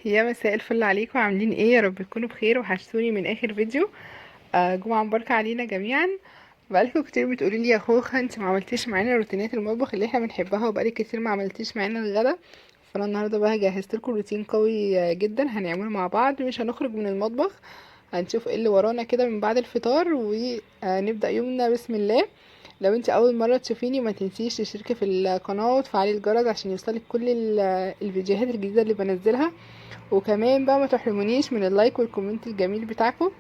يا مساء الفل عليكم، عاملين ايه؟ يا رب تكونوا بخير. وحشتوني من اخر فيديو. جمعة مباركة علينا جميعا. بقالكم كتير بتقولي لي يا خوخة انت ما عملتيش معانا روتينات المطبخ اللي احنا بنحبها، وبقالك كتير ما عملتيش معانا الغدا. فانا النهارده بقى جهزت لكم روتين قوي جدا هنعمله مع بعض، مش هنخرج من المطبخ. هنشوف ايه اللي ورانا كده من بعد الفطار ونبدأ يومنا بسم الله. لو انت اول مرة تشوفيني ما تنسيش تشتركي في القناة وتفعلي الجرس عشان يوصلك كل الفيديوهات الجديدة اللي بنزلها، وكمان بقى ما تحرمونيش من ال like وال comment الجميل بتاعكم.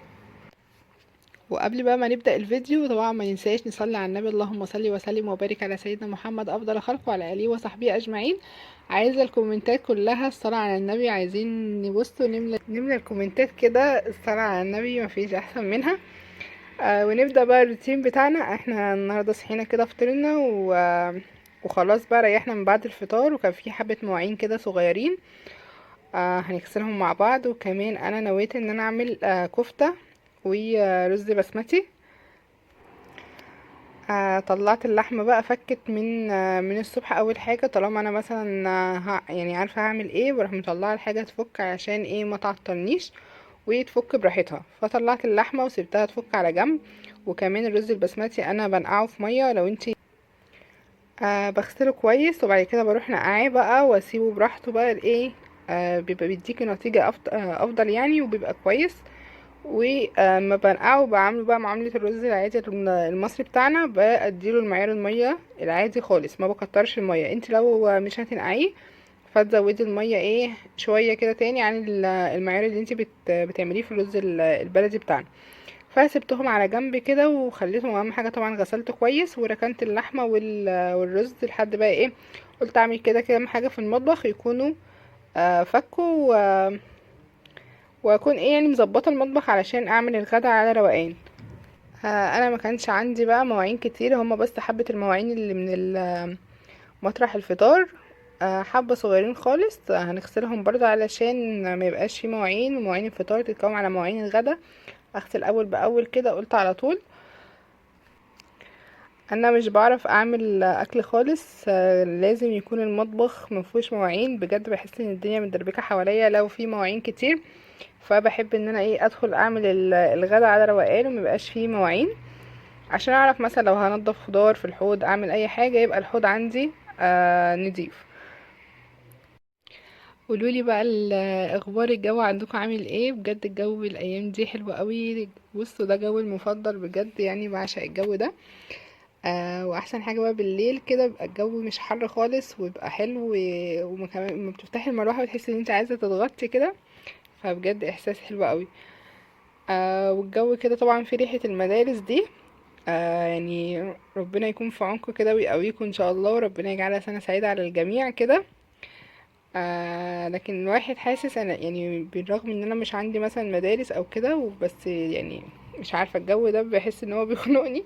وقبل بقى ما نبدأ الفيديو طبعا ما ننساش نصلي على النبي، اللهم صل وسلم وبارك على سيدنا محمد افضل خلقه وعلى اله وصحبه اجمعين. عايزه الكومنتات كلها الصلاه على النبي، عايزين نبص ونملى الكومنتات كده الصلاه على النبي، ما فيش احسن منها. ونبدأ بقى الروتين بتاعنا. احنا النهارده صحينا كده فطرنا وخلاص بقى ريحنا من بعد الفطار، وكان في حبة مواعين كده صغيرين هنغسلهم مع بعض. وكمان انا نويت ان انا اعمل كفتة ورز بسمتي. طلعت اللحمة بقى فكت من الصبح. اول حاجة طالما انا مثلا عارفة هعمل ايه، بروح مطلعة الحاجة تفك عشان ايه ما تعطلنيش وتفك براحتها. فطلعت اللحمة وسبتها تفك على جنب. وكمان الرز البسمتي انا بنقعه في مية، لو انتي بغسله كويس وبعد كده بروح نقعاه بقى واسيبه براحته بقى الايه، بيبقى بيديكي نتيجة افضل يعني، وبيبقى كويس. وما بنقعه بعمله بقى معاملة الرز العادي المصري بتاعنا، بديله المعيار المية العادي خالص، ما بكترش المية. انت لو مش هتنقعيه فتزودي المية ايه شوية كده تاني عن المعيار اللي انت بتعمليه في الرز البلدي بتاعنا. فسبتهم على جنب كده وخليتهم، اهم حاجة طبعا غسلته كويس وركنت اللحمة والرز لحد بقى ايه، قلت اعمل كده كام حاجة في المطبخ يكونوا فكوا واكون ايه يعني مظبطه المطبخ علشان اعمل الغدا على روقان. انا ما كانش عندي بقى مواعين كتير، هما بس حبه المواعين اللي من مطرح الفطار، حبه صغيرين خالص، هنغسلهم برضو علشان ما يبقاش في مواعين، ومواعين الفطار تتكوم على مواعين الغدا. اغسل اول باول كده، قلت على طول انا مش بعرف اعمل اكل خالص، لازم يكون المطبخ مفيهوش مواعين بجد، بحس ان الدنيا متدربكه حواليا لو في مواعين كتير. فبحب ان انا ايه ادخل اعمل الغدا على روقان وميبقاش فيه مواعين، عشان اعرف مثلا لو هنضف خضار في الحوض اعمل اي حاجه يبقى الحوض عندي نضيف. قولولي بقى اخبار الجو عندكم عامل ايه؟ بجد الجو الايام دي حلو قوي. بصوا ده جو المفضل بجد، بعشق الجو ده. واحسن حاجه بقى بالليل كده بيبقى الجو مش حر خالص ويبقى حلو، وكمان لما بتفتحي المروحه بتحسي ان انت عايزه تتغطي كده، فبجد احساس حلو قوي. والجو كده طبعا في ريحه المدارس دي، ربنا يكون في عونكم كده ويقويكم ان شاء الله، وربنا يجعلها سنه سعيده على الجميع كده. لكن الواحد حاسس انا بالرغم ان انا مش عندي مثلا مدارس او كده، وبس مش عارفه الجو ده بحس ان هو بيخنقني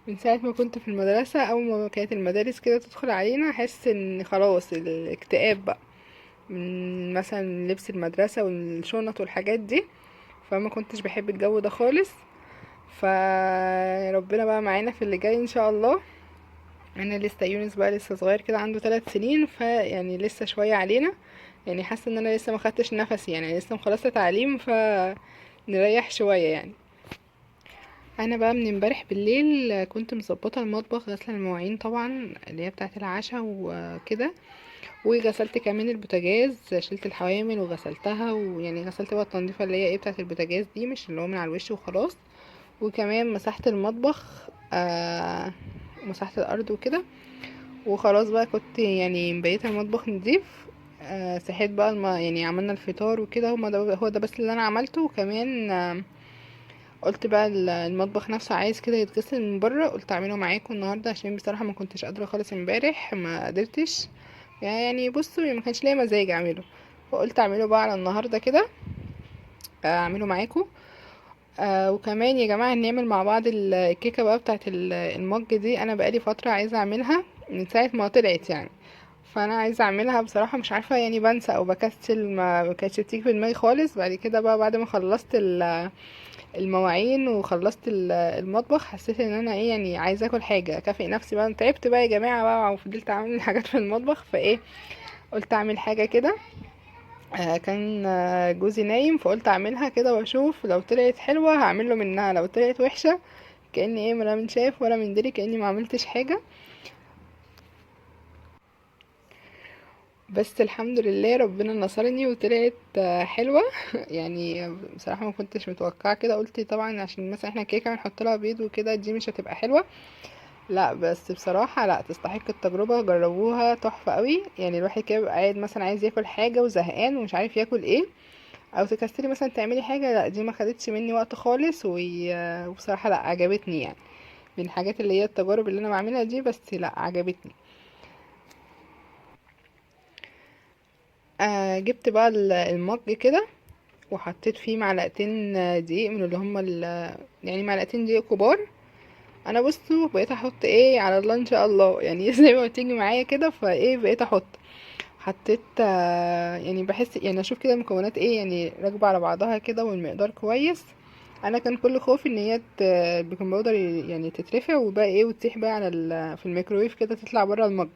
من ساعه ما كنت في المدرسه. اول ما كانت المدارس كده تدخل علينا احس ان خلاص الاكتئاب بقى من مثلا لبس المدرسه والشنط والحاجات دي، فما كنتش بحب الجو ده خالص. فربنا بقى معانا في اللي جاي ان شاء الله. انا لسه يونس بقى لسه صغير كده، عنده 3 سنين، فيعني لسه شويه علينا، حاسه ان انا لسه ما خدتش نفسي، لسه مخلصه تعليم، فنريح شويه. انا بقى من امبارح بالليل كنت مظبطه المطبخ، غسله المواعين طبعا اللي هي بتاعه العشاء وكده، وغسلت كمان البوتاجاز، شلت الحوامل وغسلتها، ويعني غسلت بقى التنظيفه اللي هي ايه بتاعه البوتاجاز دي، مش اللي هو من على الوش وخلاص. وكمان مسحت المطبخ، مسحت الارض وكده، وخلاص بقى كنت مبيته المطبخ نضيف. صحيت بقى عملنا الفطار وكده، هو ده بس اللي انا عملته. وكمان، قلت بقى المطبخ نفسه عايز كده يتغسل من بره، قلت اعمله معاكم النهارده عشان بصراحه ما كنتش قادره خالص امبارح، ما قدرتش بصوا ما كانش ليا مزاج اعمله، فقلت اعمله بقى على النهارده كده، اعمله معاكم. وكمان يا جماعه نعمل مع بعض الكيكه بقى بتاعت المج دي، انا بقالي فتره عايزه اعملها من ساعه ما طلعت فانا عايزه اعملها بصراحه، مش عارفه بنسى او بكسل، ما كانتش بتيجي في دماغي خالص. بعد كده بقى بعد ما خلصت المواعين وخلصت المطبخ، حسيت ان انا ايه عايزه اكل حاجه اكافئ نفسي بقى، انا تعبت بقى يا جماعه بقى وفضلت اعمل حاجات في المطبخ، فايه قلت اعمل حاجه كده. كان جوزي نايم، فقلت اعملها كده واشوف لو طلعت حلوة هعمله منها، لو طلعت وحشة كأني ايه ولا من شاف ولا من دري، كأني ما عملتش حاجة. بس الحمد لله ربنا نصرني وطلعت حلوة. يعني بصراحة ما كنتش متوقعة كده، قلت طبعا عشان مثلا احنا كيكة بنحط لها بيض وكده دي مش هتبقى حلوة، لا بس بصراحة لا تستحق التجربة، جربوها تحفة قوي. يعني الواحد كده بيبقى قاعد مثلا عايز ياكل حاجة وزهقان ومش عارف ياكل ايه، او تكسلي مثلا تعملي حاجة، لا دي ما خدتش مني وقت خالص، وبصراحة لا عجبتني، يعني من الحاجات اللي هي التجارب اللي انا بعملها دي، بس لا عجبتني. جبت بقى المج كده وحطيت فيه معلقتين دقيق من اللي هم يعني معلقتين دقيق كبار. انا بصوا بقيت احط ايه على الله ان شاء الله، يعني زي ما تيجي معايا كده، فايه بقيت احط، حطيت يعني بحس يعني اشوف كده المكونات ايه يعني راكبه على بعضها كده والمقدار كويس. انا كان كل خوفي ان هي ال baking powder يعني تترفع وبقى ايه وتسيح بقى على في الميكرويف كده تطلع بره المج،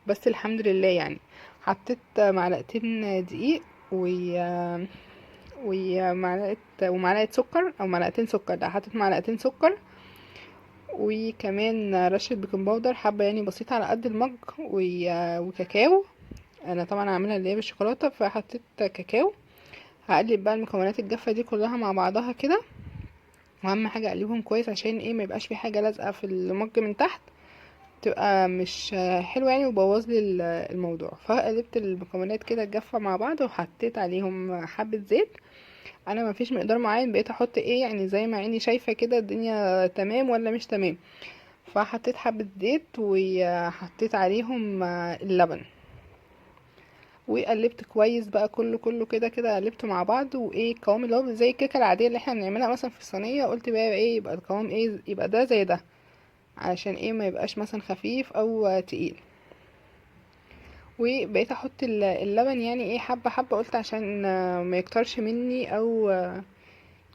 بس الحمد لله يعني حطيت معلقتين دقيق ومعلقة ومعلقة سكر او معلقتين سكر، لا حطيت معلقتين سكر، وكمان رشة baking powder حبة يعني بسيطة على قد المج، وكاكاو. انا طبعا هعملها اللي هي بالشوكولاتة فحطيت كاكاو. هقلب بقى المكونات الجافة دي كلها مع بعضها كده، واهم حاجة اقلبهم كويس عشان ايه ما يبقاش في حاجة لازقة في المج من تحت، تبقى مش حلوة يعني وبوظ لي الموضوع. فقلبت المكونات كده الجافة مع بعض وحطيت عليهم حبة زيت. انا ما فيش مقدار معين بقيت احط ايه، يعني زي ما عيني شايفة كده الدنيا تمام ولا مش تمام. فحطيت حبة زيت وحطيت عليهم اللبن وقلبت كويس بقى كله كده كده قلبته مع بعض. وايه القوام اللي هو زي الكيكه العادية اللي احنا بنعملها مثلا في الصينية، قلت بقى ايه يبقى القوام ايه، يبقى ده زي ده علشان ايه ما يبقاش مثلا خفيف او تقيل. وبقيت احط اللبن يعني ايه حبه حبه، قلت عشان ما يكترش مني او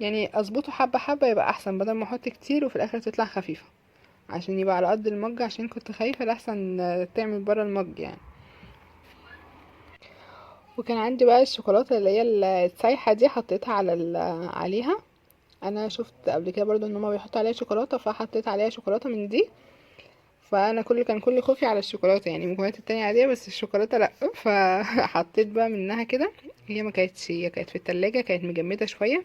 يعني اظبطه حبه حبه يبقى احسن، بدل ما احط كتير وفي الاخر تطلع خفيفة، عشان يبقى على قد المج، عشان كنت خايفة لحسن تعمل برا المج يعني. وكان عندي بقى الشوكولاتة اللي هي السايحه دي حطيتها على عليها. انا شفت قبل كده برضو ان هما بيحطوا عليها شوكولاتة، فحطيت عليها شوكولاتة من دي. فانا كان كل خوفي على الشوكولاتة، يعني المكونات التانية عادية بس الشوكولاتة لا، فحطيت بقى منها كده. هي ما كانتش، هي كانت في التلاجة كانت مجمده شوية،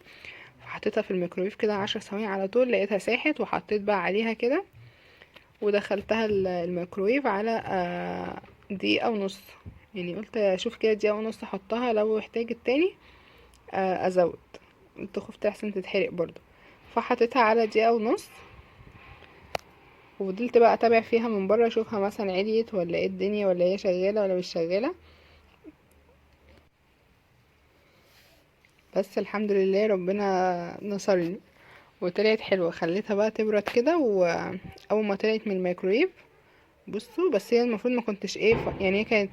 فحطيتها في الميكرويف كده 10 ثواني على طول لقيتها ساحت، وحطيت بقى عليها كده ودخلتها الميكرويف على دقيقة ونص، يعني قلت اشوف كده دقيقة ونص احطها لو احتاجت تاني، ازود، قلت خفت احسن تتحرق برضو، فحطيتها على دقيقة ونص. وفضلت بقى اتابع فيها من بره اشوفها مثلا عليت ولا ايه الدنيا، ولا هي شغالة ولا مش شغالة. بس الحمد لله ربنا نصرني وطلعت حلوة. خليتها بقى تبرد كده، واول ما طلعت من الميكرويف بصوا، بس هي المفروض ما كنتش ايه يعني هي كانت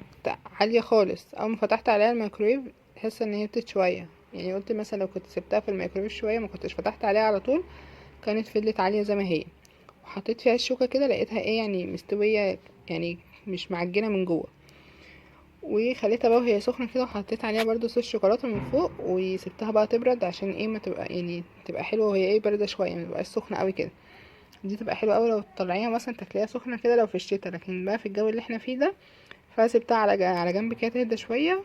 عالية خالص، اول ما فتحت عليها الميكرويف تحس ان هي هبطت شوية، يعني قلت مثلا لو كنت سبتها في الميكرويف شوية ما كنتش فتحت عليها على طول كانت فضلت عالية زي ما هي. وحطيت فيها الشوكة كده لقيتها ايه يعني مستوية، يعني مش معجنة من جوه. وخليتها بقى وهي سخنة كده، وحطيت عليها برضو صوص شوكولاتة من فوق، وسبتها بقى تبرد عشان ايه ما تبقى يعني تبقى حلوة وهي ايه باردة شوية، ما تبقاش سخنة قوي كده. دي تبقى حلوة قوي لو تطلعيها مثلا تاكليها سخنة كده لو في الشتاء، لكن بقى في الجو اللي احنا فيه ده فسيبتها على جنب كده تهدى شوية.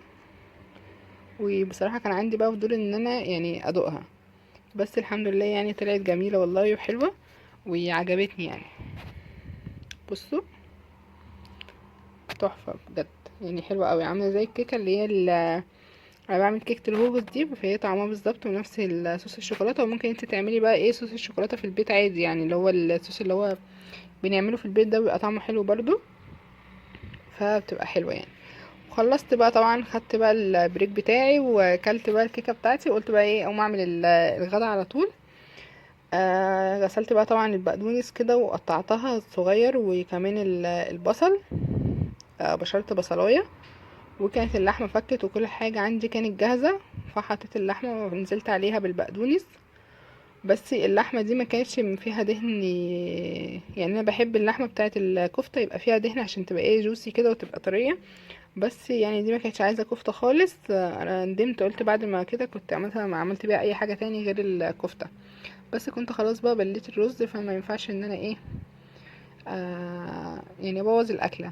وبصراحة كان عندي بقى فضول ان انا يعني ادوقها، بس الحمد لله يعني طلعت جميلة والله وحلوه وعجبتني يعني. بصوا تحفة بجد، يعني حلوة قوي، عامله زي الكيكه اللي هي انا بعمل كيكة الهوجس دي، فهي طعمها بالظبط ونفس صوص الشوكولاتة. وممكن انت تعملي بقى ايه صوص الشوكولاتة في البيت عادي، يعني اللي هو الصوص اللي هو بنعمله في البيت ده بيبقى طعمه حلو برضو، فبتبقى حلوة يعني. وخلصت بقى طبعا، خدت بقى ال break بتاعي وكلت بقى الكيكه بتاعتي، وقلت بقى ايه اقوم اعمل الغدا على طول. غسلت بقى طبعا البقدونس كده وقطعتها صغير، وكمان البصل، بشرت بصلايه، وكانت اللحمة فكت وكل حاجة عندي كانت جاهزة، فحطيت اللحمة ونزلت عليها بالبقدونس. بس اللحمة دي ما كانتش فيها دهن، يعني انا بحب اللحمة بتاعه الكفتة يبقى فيها دهن عشان تبقى ايه جوسي كده وتبقى طرية. بس يعني دي ما كانتش عايزه كفته خالص. انا ندمت، قلت بعد ما كده كنت عملتها، ما عملت بيها اي حاجة تاني غير الكفتة. بس كنت خلاص بقى بليت الرز، فما ينفعش ان انا ايه، يعني ابوظ الاكلة.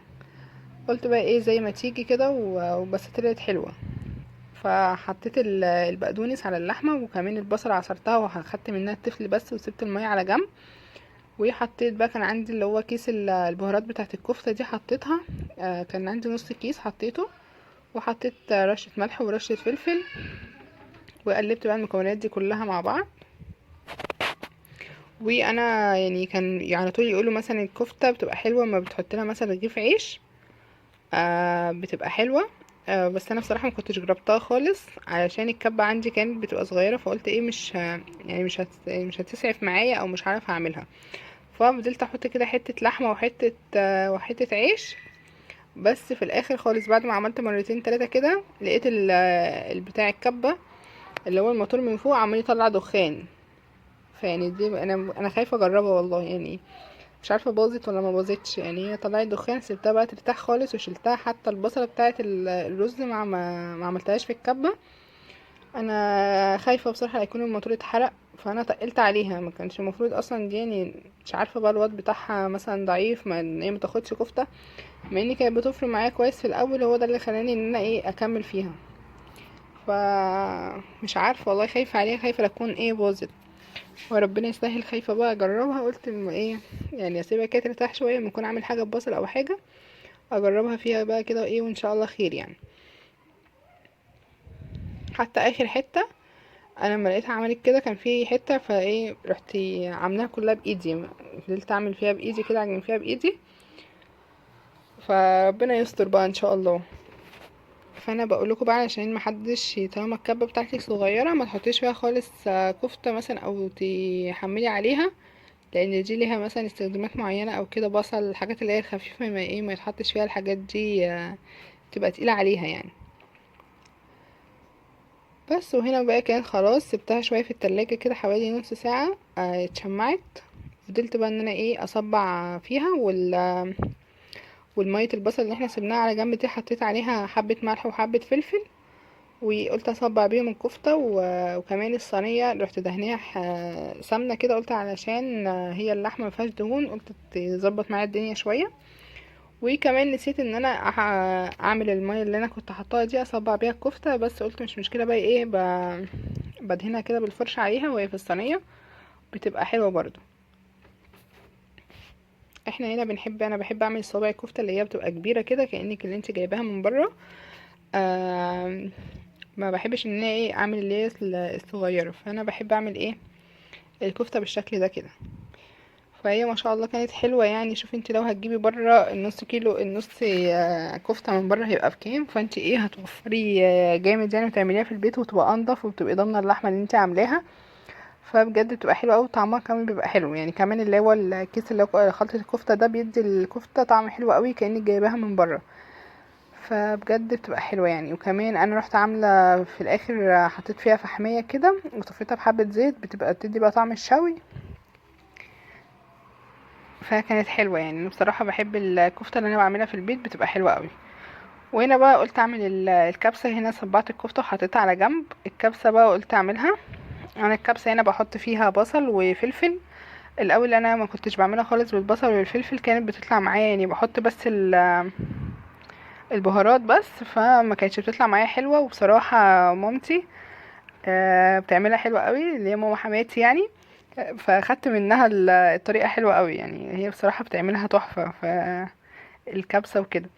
قلت بقى ايه زي ما تيجي كده، وبس طلعت حلوة. فحطيت البقدونس على اللحمة، وكمان البصل عصرتها وخدت منها التفل بس، وسبت المية على جنب. وحطيت بقى، كان عندي اللي هو كيس البهارات بتاعه الكفتة دي حطيتها، كان عندي نص كيس حطيته. وحطيت رشه ملح ورشه فلفل، وقلبت بقى المكونات دي كلها مع بعض. وانا يعني كان على طول يقولوا مثلا الكفتة بتبقى حلوة ما بتحط لها مثلا رغيف عيش، بتبقى حلوة. بس انا بصراحة ما كنتش جربتها خالص، علشان الكبه عندي كانت بتبقى صغيرة، فقلت ايه مش يعني مش هتسعف معايا، او مش عارفه اعملها. ففضلت احط كده حتة لحمه وحتة عيش. بس في الاخر خالص بعد ما عملت مرتين تلاتة كده، لقيت البتاع الكبه اللي هو الموتور من فوق عمال يطلع دخان. فيعني دي انا خايفة اجربها والله، يعني مش عارفه باظت ولا ما باظتش. يعني هي طلعت دخان، سبتها بقى ترتاح خالص وشلتها، حتى البصله بتاعه الرز ما عملتهاش في الكبه. انا خايفة بصراحة لا يكون الموتور اتحرق، فانا تقلت عليها، ما كانش المفروض اصلا دي، يعني مش عارفه بقى الوات بتاعها مثلا ضعيف، ما ان هي ما تاخدش كفته، مع ان كانت بتفرم معايا كويس في الاول، هو ده اللي خلاني ان انا ايه اكمل فيها. فمش عارفه والله، خايفة عليها، خايفة لا تكون ايه باظت، وربنا يسهل. خايفة بقى اجربها، قلت اما ايه يعني اسيبها كده ترتاح شوية، لما اكون عامل حاجة ببصل او حاجة اجربها فيها بقى كده ايه، وان شاء الله خير يعني. حتى اخر حتة انا لما لقيتها عملت كده، كان في حتة فايه رحت عاملاها كلها بايدي، فضلت اعمل فيها بايدي كده، اعجن فيها بايدي، فربنا يستر بقى ان شاء الله. فانا بقول لكم بقى علشان ما حدش، طالما الكبه بتاعتك صغيرة ما تحطيش فيها خالص كفته مثلا او تحملي عليها، لان دي ليها مثلا استخدامات معينة او كده. بصل، الحاجات اللي هي الخفيفة ما ايه ما يتحطش فيها الحاجات دي، تبقى تقيلة عليها يعني. بس وهنا بقى كان خلاص سبتها شوية في التلاجة كده حوالي نص ساعة، اتشمعت. فضلت بقى ان انا ايه اصبع فيها، والمية البصل اللي احنا سيبناها على جنب دي حطيت عليها حبه ملح وحبه فلفل، وقلت اصبع بيهم الكفتة. وكمان الصينية رحت دهنيها سمنه كده، قلت علشان هي اللحمة ما فيهاش دهون، قلت تظبط معايا الدنيا شوية. وكمان نسيت ان انا اعمل المية اللي انا كنت حطاها دي اصبع بيها الكفتة، بس قلت مش مشكلة بقى ايه، بدهنها كده بالفرشه عليها وهي في الصينية، بتبقى حلوة برضو. احنا هنا بنحب، انا بحب اعمل صوابع الكفتة اللي هي بتبقى كبيرة كده كانك اللي انت جايباها من بره. ما بحبش ان انا ايه اعمل اللي هي الصغيرة، فانا بحب اعمل ايه الكفتة بالشكل ده كده. فهي ما شاء الله كانت حلوة يعني. شوفي انت لو هتجيبي بره النص كيلو، النص، كفته من بره هيبقى بكام؟ فانت ايه هتوفري، جامد يعني، وتعمليها في البيت وتبقى انضف، وبتبقي ضامنه اللحمة اللي انت عاملاها. فبجد بتبقى حلوة قوي، وطعمها كمان بيبقى حلو يعني. كمان اللي هو الكيس اللي هو خلطه الكفتة ده بيدي الكفتة طعم حلو قوي كانك جايباها من بره، فبجد بتبقى حلوة يعني. وكمان انا رحت عامله في الاخر حطيت فيها فحميه كده وطفيتها بحبه زيت، بتبقى بتدي بقى طعم الشوي، فكانت حلوة يعني. انا بصراحة بحب الكفتة اللي انا بعملها في البيت، بتبقى حلوة قوي. وهنا بقى قلت اعمل الكبسه. هنا صبعت الكفتة وحطيتها على جنب. الكبسه بقى قلت اعملها انا. الكبسه هنا بحط فيها بصل وفلفل. الاول انا ما كنتش بعملها خالص بالبصل والفلفل، كانت بتطلع معايا يعني بحط بس البهارات بس، فما كانتش بتطلع معايا حلوة. وبصراحة مامتي، بتعملها حلوة قوي، اللي هي ماما حماتي يعني، فاخدت منها الطريقة حلوة قوي يعني. هي بصراحة بتعملها تحفة فالكبسه وكده،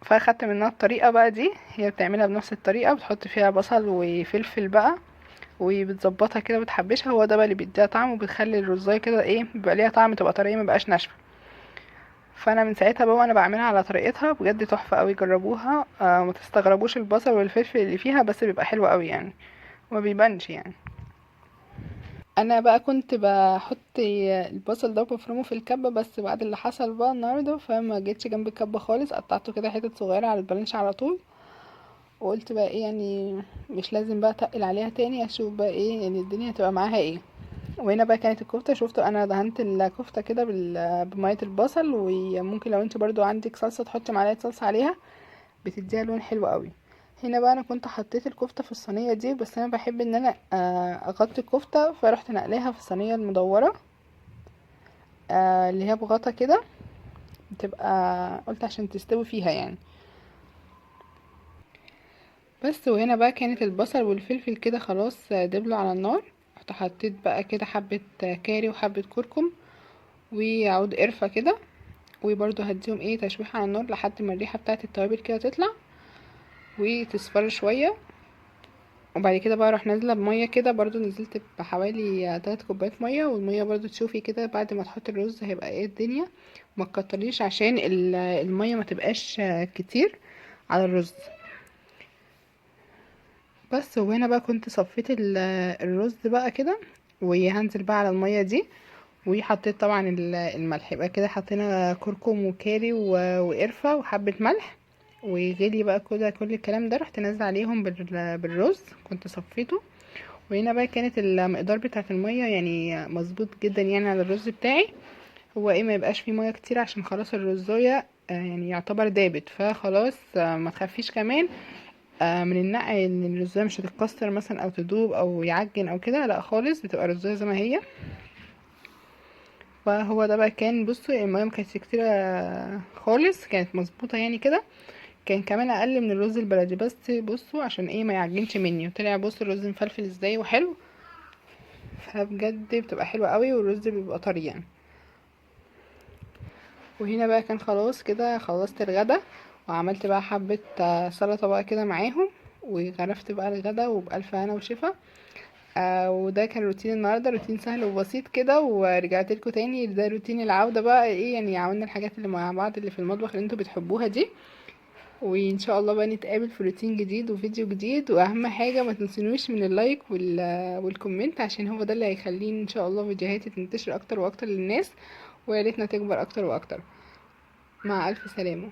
فاخدت منها الطريقة بقى دي. هي بتعملها بنفس الطريقة، بتحط فيها بصل وفلفل بقى وبتظبطها كده وبتحبشها، هو ده بقى اللي بيديها طعم، وبتخلي الرزايه كده ايه بيبقى ليها طعم، تبقى طرية ما بقاش ناشفة. فانا من ساعتها بقى وانا بعملها على طريقتها، بجد تحفة قوي، جربوها. ما تستغربوش البصل والفلفل اللي فيها، بس بيبقى حلو قوي يعني، وما بيبانش يعني. انا بقى كنت بحط البصل ده وبفرمه في الكبه، بس بعد اللي حصل بقى النهارده فما جيتش جنب الكبه خالص، قطعته كده حتت صغيرة على البلانش على طول. وقلت بقى ايه يعني مش لازم بقى اتقل عليها تاني، اشوف بقى ايه يعني الدنيا هتبقى معاها ايه. وهنا بقى كانت الكفتة، شفتوا انا دهنت الكفتة كده بميه البصل، وممكن لو انت برضو عندك صلصه تحطي معلقه صلصه عليها، بتديها لون حلو قوي. هنا بقى انا كنت حطيت الكفتة في الصينية دي، بس انا بحب ان انا اغطي الكفتة، فرحت نقلاها في الصينية المدوره، اللي هي بغطا كده، بتبقى قلت عشان تستوي فيها يعني. بس وهنا بقى كانت البصل والفلفل كده خلاص دبلوا على النار. رحت حطيت بقى كده حبة كاري وحبة كركم وعود قرفة كده، وبرده هديهم ايه تشويحة على النار لحد ما الريحة بتاعت التوابل كده تطلع وتصفر شوية. وبعد كده بقى اروح نازلة بمية كده، برده نزلت بحوالي 3 كوبايات مية، والمية برده تشوفي كده بعد ما تحطي الرز هيبقى ايه الدنيا، ما تكتريش عشان المية ما تبقاش كتير على الرز. بس وهنا بقى كنت صفيت الرز بقى كده، وهنزل بقى على المية دي، وحطيت طبعا الملح. يبقى كده حطينا كركم وكاري وقرفة وحبة ملح، وغلي بقى كده كل الكلام ده. رحت نازله عليهم بالرز كنت صفيته. وهنا بقى كانت المقدار بتاعت المية يعني مظبوط جدا يعني على الرز بتاعي، هو ايه ما يبقاش فيه مية كتير عشان خلاص الرزايه، يعني يعتبر دابت، فخلاص، ما تخافيش كمان، من النقع ان الرزايه مش هتتكسر مثلا او تدوب او يعجن او كده، لا خالص بتبقى الرزايه زي ما هي. فهو ده بقى كان، بصوا المية ما كانتش كتيرة خالص، كانت مظبوطة يعني كده، كان كمان اقل من الرز البلدي. بس بصوا عشان ايه ما يعجنش مني، وطلع بصوا الرز مفلفل ازاي وحلو، فبجد بتبقى حلوة قوي والرز بيبقى طري يعني. وهنا بقى كان خلاص كده خلصت الغدا، وعملت بقى حبة سلطة بقى كده معاهم، وغرفت بقى الغدا وبألف هنا وشفا. وده كان روتين النهارده، روتين سهل وبسيط كده، ورجعت لكم تاني. ده روتين العودة بقى، ايه يعني عملنا الحاجات اللي مع بعض اللي في المطبخ اللي انتوا بتحبوها دي. وان شاء الله بقى نتقابل في روتين جديد وفيديو جديد. واهم حاجة ما تنسونوش من ال like وال comment، عشان هو ده اللي هيخليني ان شاء الله فيديوهاتي تنتشر اكتر واكتر للناس، ويا ريتنا تكبر اكتر واكتر. مع الف سلامة.